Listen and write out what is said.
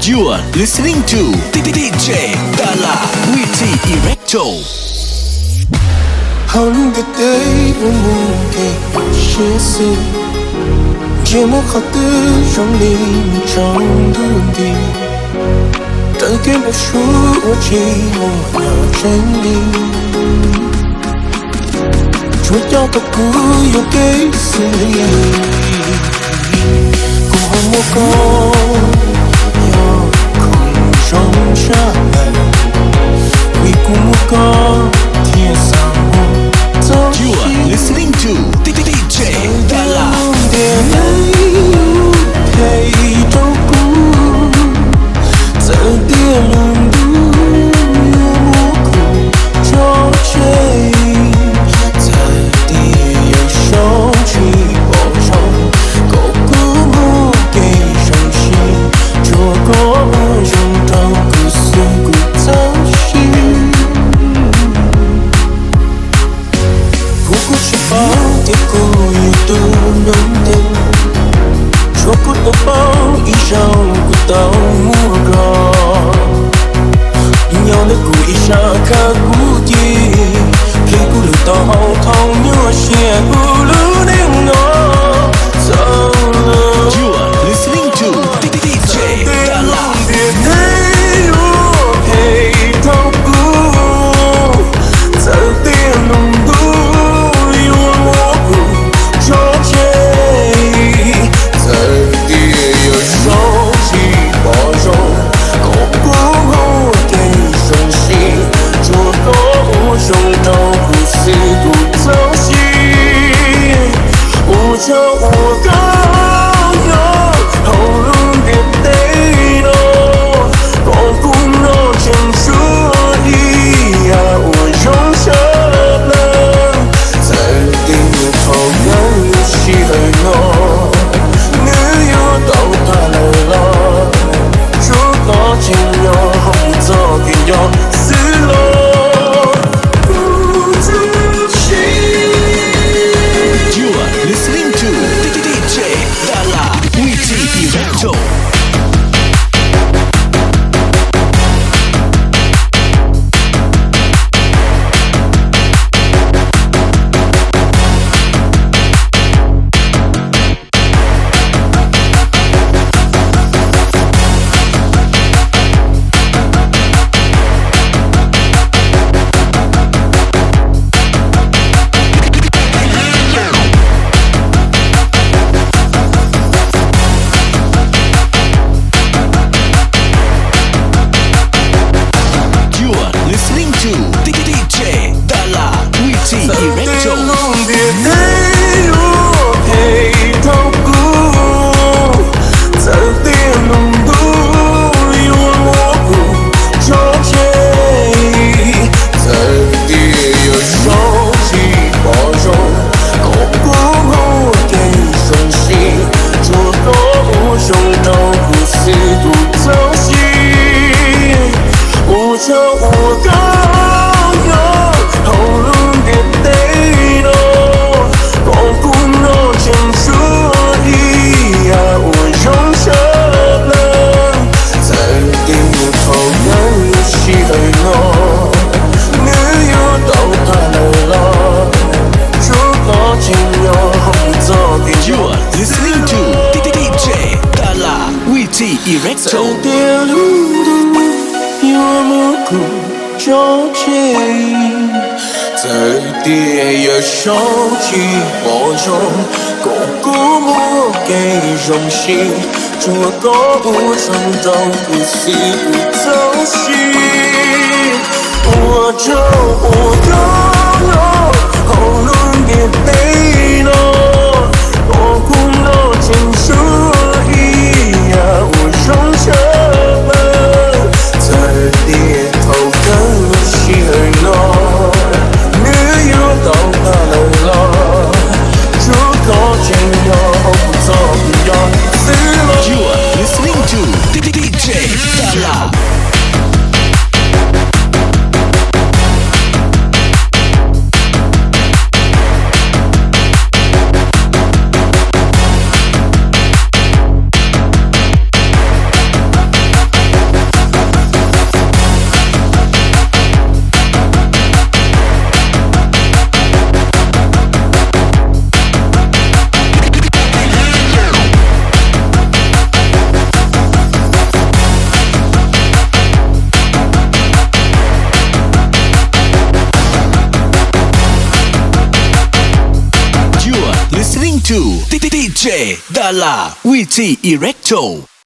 You are listening to D J Dala with T Erecto. Hauv lub ntiaj teb uas muaj kev siab xwb, ntshe muaj qhov twg zoo li nws tsaus ntuj nti. Raws kev npau suav ua tsis muaj yam tseeb li. Tsuas coj tau kuv yuam kev xws li kuv ho muaj koj, yog khoom zoo tshaj plaws, vim kuv muaj koj thiaj xav muaj txoj sia. You are listening to D J Dala. Ntiaj teb yuav them rau kuv, txawm tias lub ntuj yuav muab kuv tso tseg, txawm tias yuav sau tsis pom zoo, kom kuv muaj kev zoo siab, tsuas koj ua zoo rau kuv xwb kuv txoj sia. Kuv kuj tsis paub tias kuv yog tus nyob ntev, tsuas kuv tau paub ib zaug kuv tau muaj koj. Nyob ntawm kuv ib sab khaj kuv ces, plig kuv lub taub hau thaum nyuaj siab kuv lub neej no txawm lawm. You are listening to D J Dala. Ntiaj teb yuav them rau kuv, txawm tias lub ntuj yuav muab kuv tso tseg, txawm tias yuav sau tsis pom zoo, kom kuv muaj kev zoo siab, tsuas koj ua zoo rau kuv xwb kuv txoj sia. Ua tsaug uas koj nyob hauv lub ntiaj teb no, kom kuv noj tseem tshuav ib yam uas zoo tshaj plaws. Txawm tias thaum kawg sij hawm no nws yuav tau tag lawm los, tsuas koj tseem nyob hauv kuv txoj kev nco xwb los. You are listening to D J Dala with T Erecto. You are listening to D J Dala with T Erecto. Ntiaj teb yuav them rau kuv, txawm tias lub ntuj yuav muab kuv tso tseg, txawm tias yuav sau tsis pom zoo, kom kuv muaj kev zoo siab, tsuas koj ua zoo rau kuv xwb kuv txoj sia. Ua tsaug uas koj nyob hauv lub ntiaj teb no, kom kuv noj tseem tshuav ib yam uas zoo tshaj plaws. Txawm tias thaum kawg sij hawm no nws yuav tau tag lawm los, tsuas koj tseem nyob hauv kuv txoj kev nco. You are listening to D J Dala with T Erecto. Txawm tias lub ntuj yuav muab kuv tso tseg, txawm tias yuav sau tsis pom zoo, kom kuv muaj kev zoo siab, tsuas koj ua zoo rau kuv xwb kuv txoj sia. Ua tsaug uas koj nyob hauv lub ntiaj teb no, kom kuv noj tseem tshuav ib yam uas zoo tshaj plaws. Txawm tias thaum kawg sij hawm no nws yuav tau tag lawm los, tsuas koj tseem nyob hauv kuv txoj kev nco xwb los. You are listening to D J Dala. to D J Dala Witty Electro.